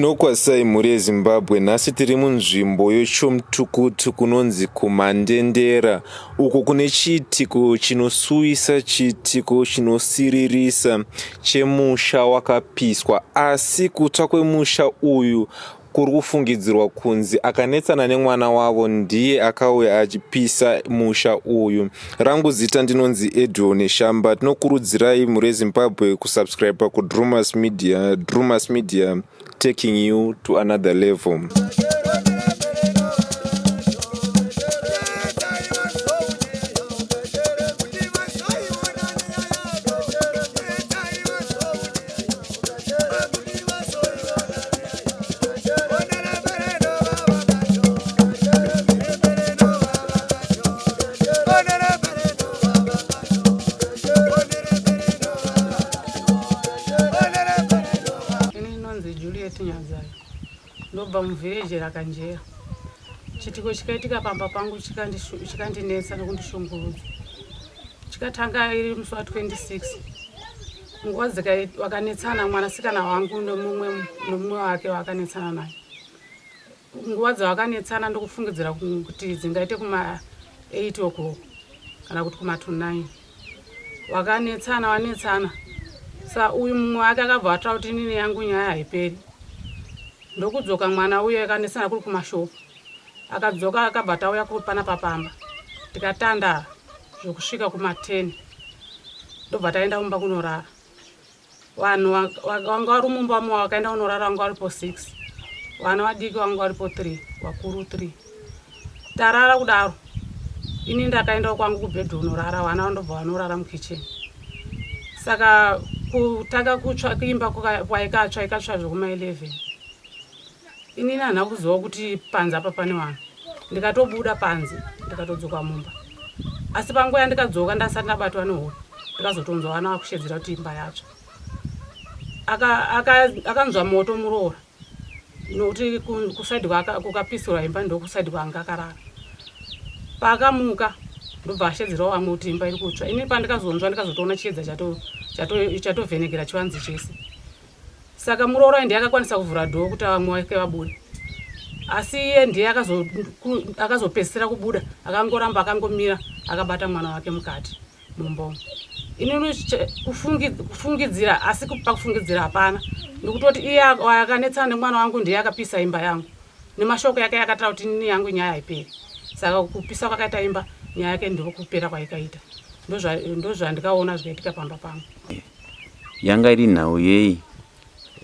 Tinokwazisai mhuri yeZimbabwe, nhasi tiri munzvimbo yeChomtukutu kunonzi kuMandendera uko kune chiitiko chinosuwisa, chiitiko chinosiririsa chemusha wakapiswa. Asi kutsva kwemusha uyu kuri kufungidzirwa kunzi akanetsana nemwana wavo ndiye akauya achipisa musha uyu. Rangu zita ndinonzi Edwell Neshamba. Tinokurudzirai mhuri yeZimbabwe kusubscribe kuDrumas Media. Drumas Media taking you to another level. Ndobva muvhireji rakanjera. Chitiko chikaitika pamba pangu chikandinetsa nekundishungurudza. Chikatanga iri musi wa 26 nguva wakanetsana mwanasikana wangu nemumwe nemumwe wake waakanetsana naye. Nguva dzavakanetsana ndokufungidzira kuti dzingaite kuma 8 o'clock kana kuti kuma to 9. Wakanetsana wanetsana sa uyu mumwe wake akabva ataura kuti inini yangu nyaya haiperi. Ndokudzoka mwana uye akanetsana kuri kumashopu. Akadzoka akabva tauya panapa pamba tikatandara zvokusvika kuma 10 ndobva taenda kumba kunorara. Vanhu vanga vari mumba umo vakaenda kunorara vanga varipo 6 vana vadiki vanga varipo 3 vakuru 3 tarara kudaro ini ndakaendawo kwangu kubhedhu unorara vana vandobva vanorara mukitchen saka kutanga kutsva kuimba kwaikatsva ikatsva zvekuma 11 Inini handina kuziva kuti panze apa pane vanhu ndikatobuda panze ndikatodzoka mumba asi panguva yandikadzoka ndasati ndabatwa nehope ndikazotonzwa vana vakushedzera kuti imba yatsva akanzwa moto muroora nokuti kusaidi kukapisirwa imba ndokusaidi kwaanga akarara paakamuka ndobva ashedzerawo vamwe kuti imba iri kutsva ini pandikazonzwa ndikazotoona chiedza chatovhenekera chivanze chese Saka muroora ndiye akakwanisa kuvhura dhoo kuti vamwe vake vabude asi iye ndiye akazopedzisira kubuda akangoramba akangomira akabata mwana wake mukati mumba umu inini kufungidzira asi pakufungidzira hapana ndikutoti iye akanetsana nemwana wangu ndiye akapisa imba yangu nemashoko yake yakataura kuti inini yangu nyaya haiperi saka kupisa kwakaita imba nyaya yake ndokupera kwaikaita ndozvandikaona zvikaitika pamba pangu Yanga iri nhau yei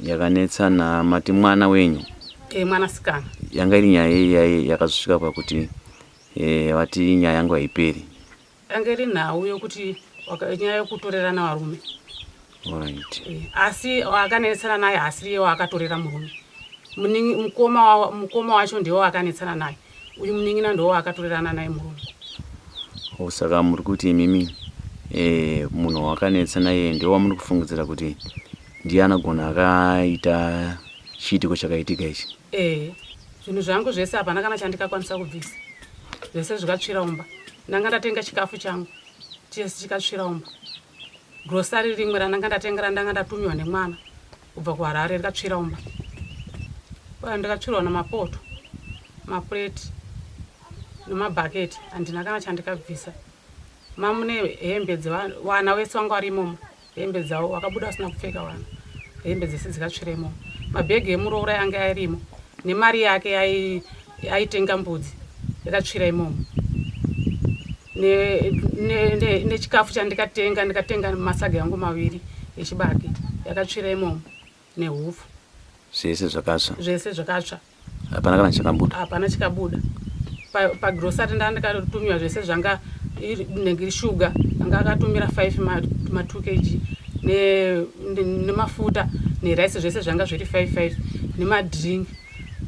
yakanetsa namati mwana wenyu? E, mwanasikana. Yanga iri nyaya yei yakazosvika pakuti e, vati nyaya yangu haiperi? Yanga iri nhau yokuti nyaya yokutorerana varume. Alright. E, asi akanetsana naye haasiriye waakatorera murume. Mukoma, mukoma wacho ndiwo wakanetsana naye. Uyu munin'ina ndiwo waakatorerana naye murume. Oh, saka muri kuti imimi eh, munhu wakanetsa naye ndiwo wamuri kufungidzira kuti ndiye anogona akaita chiitiko chakaitika ichi? Eh, zvinhu zvangu zvese hapana kana chandikakwanisa kubvisa, zvese zvikatsvira umba. Ndanga ndatenga chikafu changu chese chikatsvira umba. Grocery rimwe randanga ndatenga randanga ndatumiwa nemwana kubva kuHarare rikatsvira umba. Ndikatsvirwa namapoto, mapureti nemabhaketi handina kana chandikabvisa. Mamune hembe dzevana vese vanga vari imomo hembe dzavo vakabuda vasina kupfeka vana hembe dzese dzikatsvira imomo. Mabhegi emuroora yange arimo nemari yake aitenga mbudzi yakatsvira imomo nechikafu chandikatenga ndikatenga masaga yangu maviri echibage yakatsvira imomo nehupfu zvese zvakatsva zvese zvakatsva hapana kana chakabuda hapana chikabuda pagrosari ndaa ndikatumiwa zvese zvanga inenge iri shuga anga akatumira 5 ma 2 kg nemafuta nerice zvese zvanga zviri 5 5 nemadrink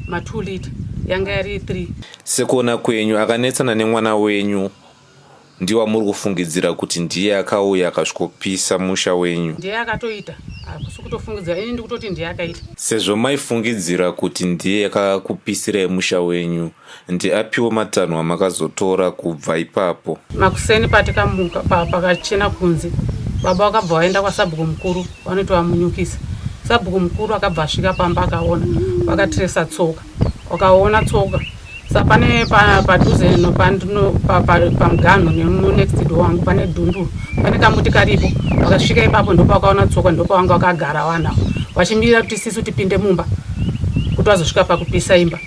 ma 2 liter yanga yari 3 Sekuona kwenyu akanetsana nemwana wenyu ndiwamuri kufungidzira kuti ndiye akauya akasvikopisa musha wenyu? Ndiye akatoita hakusi kutofungidzira ini ndikutoti ndiye akaita. Sezvo maifungidzira kuti ndiye akakupisirai musha wenyu Ndeapiwo matanho amakazotora kubva ipapo? Makuseni patikamuka pakachena kunze, baba vakabva vaenda kwasabhuku mukuru vanoitwa VaMunyukisa. Sabhuku mukuru akabva asvika pamba akaona. Vakatiresa tsoka, wakaona tsoka. Sa pane padhuze pamuganho nemunext door wangu pane dhunduru, pane kamuti karipo. Vakasvika ipapo ndopakaona tsoka, ndopavanga vakagara vanhu ava vachimirira kuti sisu tipinde mumba kuti vazosvika pakupisa imba.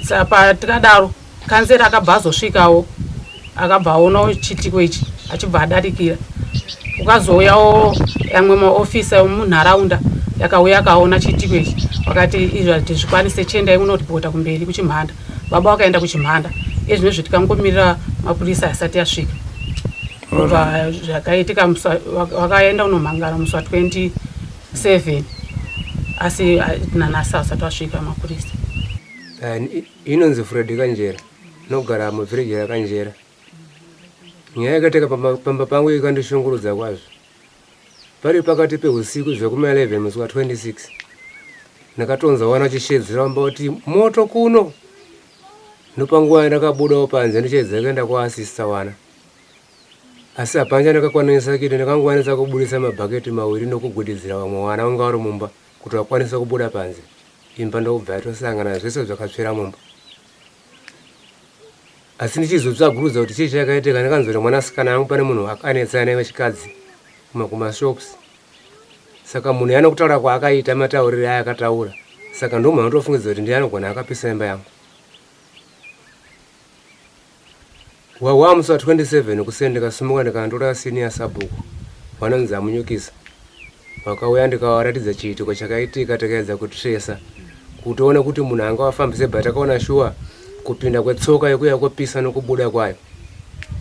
Saka tikadaro kanzera akabva azosvikawo, akabva aonawo chiitiko ichi achibva adarikira. Ukazouyawo amwe maofisa emunharaunda yakauya akaona chiitiko ichi, vakati izvi hatizvikwanise, chiendai munoripota kumberi kuchimhanda. Baba vakaenda kuchimhanda. Izvinezvi tikangomirira mapurisa asati asvika. Kubva zvakaitika vakaenda kunomhangara musi wa 27, asi nanhasi asati asvika mapurisa. Inonzi Fred Kanjera, nogara muvhireji raKanjera. Nyaya yakaitika pamba pangu ikandishungurudza kwazvo. Pari pakati pehusiku zvekuma 11 musi wa 26, ndakatonzwa vana vachishedzera vamba kuti moto kuno. Ndopanguva yandakabudawo panze ndichiedza kuenda kwaasista wana, asi hapana chandakakwanisa kuita. Ndakangokwanisa kuburitsa mabhaketi maviri nokugwididzira vamwe vana vanga vari mumba kuti vakwanise kubuda panze. Imba ndokubva yatosangana zvese zvakatsvira mumba. Asi ndichizotsvagurudza kuti chii chakaitika, ndakanzwa kuti mwanasikana wangu pane munhu akanetsana naye wechikadzi kumashops. Saka munhu yana kutaura kwaakaita, mataurire aakataura, saka ndomunhu anotofungidzira kuti ndiye anogona akapisa imba yangu. Wawa musi wa 27 kuseni ndikasimuka ndikandora senior sabhuku vanonzi Amunyukisa. Vakauya ndikavaratidza chiitiko chakaitika, tikaedza kutresa kutoona kuti munhu anga wafambise, but takaona shuwa kupinda kwetsoka yekuya kwopisa nokubuda kwayo.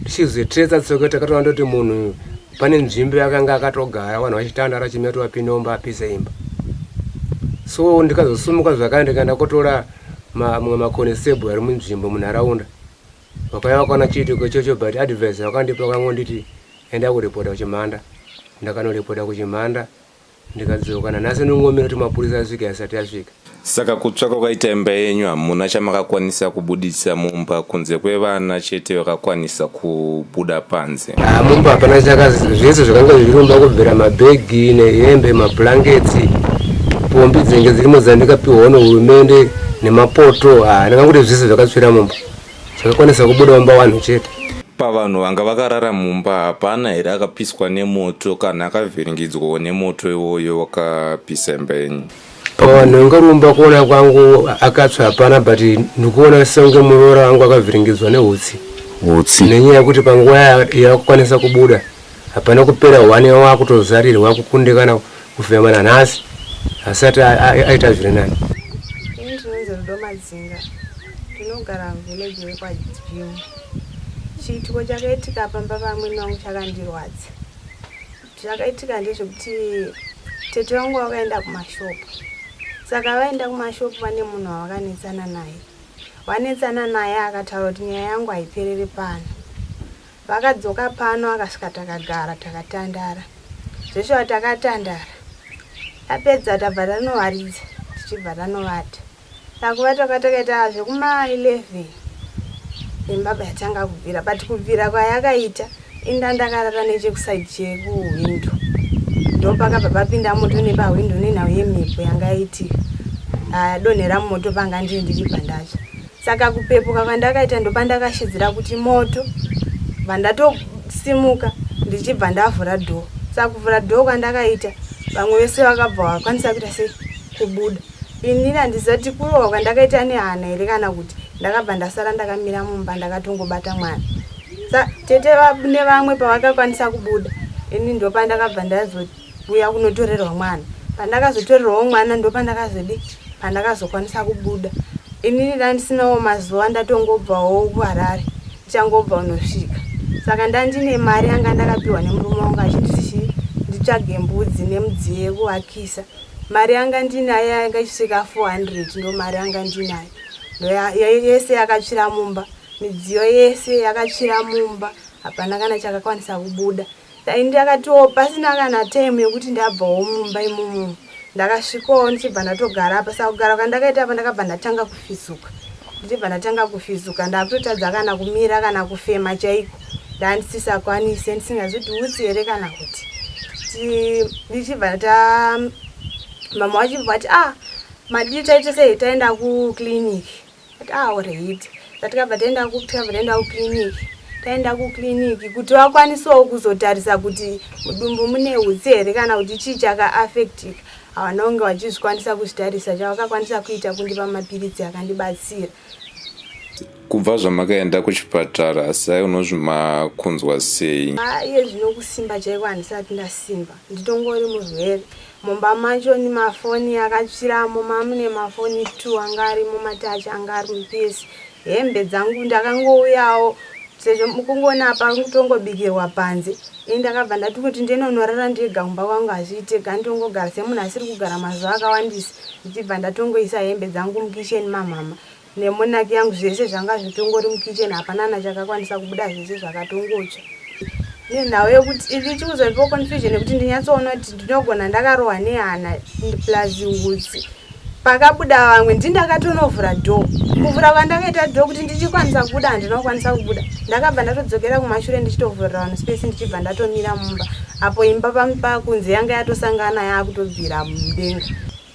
Tichizotresa tsoka takatoona kuti munhu pane nzvimbo yakanga akatogara, vanhu vachitandara chimira kuti vapinde mumba apise imba. So ndikazosimuka zvakare ndikaenda kotora mamwe maconstable ari munzvimbo munharaunda. Vakauya vakaona chiitiko ichocho, but advice vakandipa vakangonditi enda kuripota kuchimhanda. Ndakanoripota kuchimhanda ndikadzoka. Nanhasi ndongomira kuti mapurisa asvike, asati asvika. Saka kutsva kwakaita imba yenyu hamuna chamakakwanisa kubudisa mumba kunze kwevana chete vakakwanisa kubuda panze? Ah, mumba hapana chaka, zvese zvakanga zviri mumba kubvira mabhegi nehembe, mablanketsi, pombi dzinenge dzirimo dzandikapiwawo nehurumende nemapoto. Ah, ndakangoti zvese zvakatsvira mumba, zvakakwanisa kubuda mumba vanhu chete. Pavanhu vanga vakarara mumba hapana here akapiswa nemoto kana akavhiringidzwawo nemoto iwoyo wakapisa imba yenyu? Pavanhu vanga mumba kuona kwangu akatsva hapana, but ndikuona senge muroora wangu akavhiringidzwa nehutsi. Hutsi. Nenyaya yekuti panguva yakukwanisa kubuda hapana kupera hwani wakutozarirwa kukundikana kufema, nanhasi asati aita zviri nani. Ini ndinonzi Rudo Madzinga, ndinogara muvhileji yekwaJim. Chiitiko chakaitika pamba pamwene wangu chakandirwadza. Zvakaitika ndezvekuti tete vangu vakaenda kumashopu, saka vaenda kumashopu vane munhu wavakanetsana naye. Vanetsana naye akataura kuti nyaya yangu haiperere pano. Vakadzoka pano akasvika takagara takatandara. Zveshuwa takatandara. Tapedza tabva tanovaridza tichibva tanovata. Takuvata kwatakaita zvekuma 11 imba yatanga kubvira, but kubvira kwayakaita inda ndakarara nechekusaidi chekuhwindo, ndopakabva papinda moto nepahwindo nenhau yemhepo yanga yaitika, adonhera mumoto panga ndiri ndichibva ndatsva. Saka kupepuka kwandakaita ndopandakashidzira kuti moto, bva ndatosimuka ndichibva ndavhura dhoo. Saka kuvhura dhoo kwandakaita vamwe vese vakabva vakwanisa kuita sei kubuda. Inini handizati kurohwa kwandakaita nehana here kana kuti ndakabva ndasara ndakamira mumba ndakatongobata mwana. Sa tete nevamwe pavakakwanisa kubuda, ini ndopandakabva ndazouya kunotorerwa mwana. Pandakazotorerwawo mwana ndopandakazodi pandakazokwanisa kubuda. Inini ndandisinawo mazuva ndatongobvawo kuHarare, ndichangobva unosvika. Saka ndandine mari yanga ndakapiwa nemurume wangu achinditi chii nditsvage mbudzi nemudziyo yekuvakisa. Mari yanga ndinayo yanga ichisvika 400, ndo mari yanga ndinayo yese yakatsvira mumba, midziyo yese yakatsvira mumba, hapana kana chakakwanisa kubuda. Ndakatiwo pasina kana time yekuti ndabvawo mumba imomo, ndakasvikawo ndichibva ndatogara apa. Saka kugara kwandakaita apa ndakabva ndatanga kufizuka, ndichibva ndatanga kufizuka, ndakutotadza kana kumira kana kufema chaiko, ndandisisakwanise, ndisingazivi kuti utsi here kana kuti ndichibva ta mama vachibva vati ah, Madii taita sei taenda kuclinic ati ah alright tatikabva taenda tikabva taenda kuclinic taenda kuclinic kuti vakwanisewo kuzotarisa kuti mudumbu mune hutsi here kana kuti chii chakaafectika havana kunge vachizvikwanisa kuzvitarisa chavakakwanisa kuita kundipa mapiritsi akandibatsira. Kubva zvamakaenda kuchipatara asi unozvimakunzwa sei? Ah, iye zvino kusimba chaiko handisati ndasimba nditongori murwere mumba macho ni mafoni akatsviramo mamune mafoni two anga arimo matachi anga ari mupesi hembe dzangu ndakangouyawo sezvo mukungoona apa kutongobikirwa panze ini ndakabva ndati kuti ndinonorara ndega kumba kwangu hazviite ga nditongogara semunhu asiri kugara mazuva akawandisa ndichibva ndatongoisa hembe dzangu mukicheni mamama nemonaki yangu zvese zvanga zvitongori mukitchen hapana na chakakwanisa kubuda zvese zvakatongotsva nenhau yekuti ivi chikuzondipa confusion yekuti ndinyatsoona kuti ndinogona ndakarohwa nehana plus hutsi pakabuda vamwe ndi ndakatonovhura door kuvhura kwandakaita door kuti ndichikwanisa kubuda handina kukwanisa kubuda ndakabva ndatodzokera kumashure ndichitovhurira vanhu space ndichibva ndatomira mumba apo imba pakunze yanga yatosangana yaakutobvira mudenga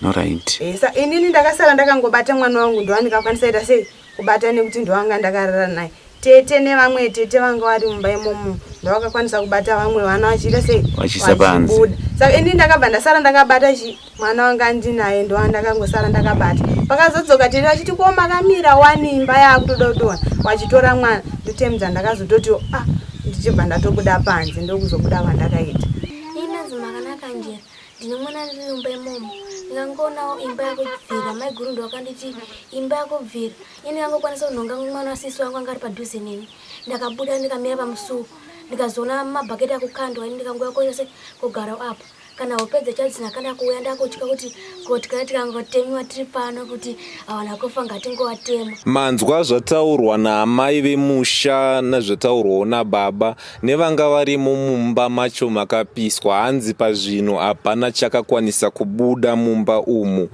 Alright. Eh, sa inini ndakasara ndakangobata mwana wangu ndo andikakwanisa ita sei kubata nekuti ndowanga ndakarara naye tete nevamwe tete vanga vari mumba imomo ndovakakwanisa kubata vamwe vana vachiita sei Vachiisa panze. vachibuda saka inini ndakabva ndasara ndakabata chi mwana wanga ndinaye ndowandakangosara ndakabata pakazodzoka tete vachiti ko makamira wani imba yaakutoda kudonha wachitora mwana ndotemdza ndakazototi ah ndichibva ndatobuda panze ndokuzobuda kwandakaita Ini ndinonzi Makanaka Njera. Ndine mwana ndiri mumba imomo. Ndikangoonawo imba yakubvira. Maiguru ndovakanditi imba yakubvira. Ini ndikangokwanisa kunhonga mwana wasisi wangu anga ari padhuze neni. Ndakabuda ndikamira pamusuwo. Ndikazoona mabhaketi akukandwa ini ndikangouya koita se kugara apa. Kana hope dzachadzina kana kuuya ndakutya kuti ko tikangotemiwa tiri pano kuti hawana kufa ngatingovatema. Manzwa zvataurwa naamai vemusha nezvataurwawo nababa nevanga varimo mumba macho makapiswa hanzi pazvinhu hapana chakakwanisa kubuda mumba umu.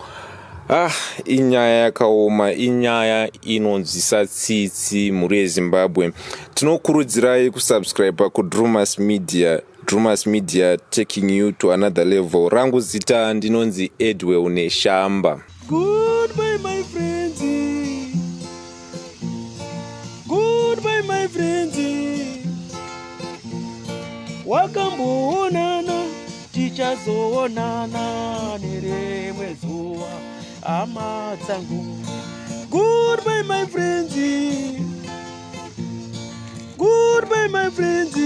Ah, inyaya yakaoma, inyaya inonzwisa tsitsi mhuri yeZimbabwe. Tinokurudzirai kusubscribe kuDrewmas Media. Drewmas Media taking you to another level. Rangu zita ndinonzi Edwell Neshamba. Goodbye my friends. Goodbye my friends. Wakamboonana tichazoonana nerimwe zuva hama dzangu. Goodbye my friends. Goodbye my friends.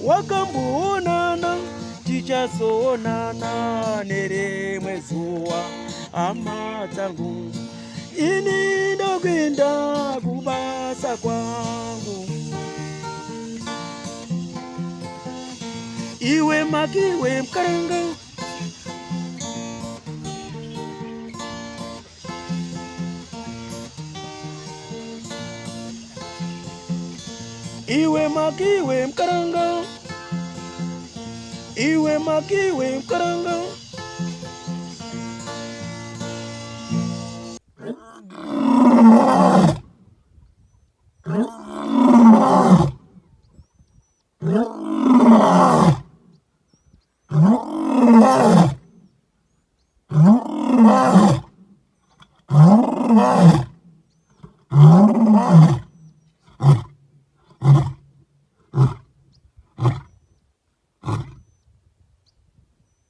Wakamboonana tichazoonana nerimwe zuva hama dzangu. Ini ndokuenda kubasa kwangu. Iwe makiwe mkaranga. Iwe makiwe mkaranga. Iwe makiwe mkaranga.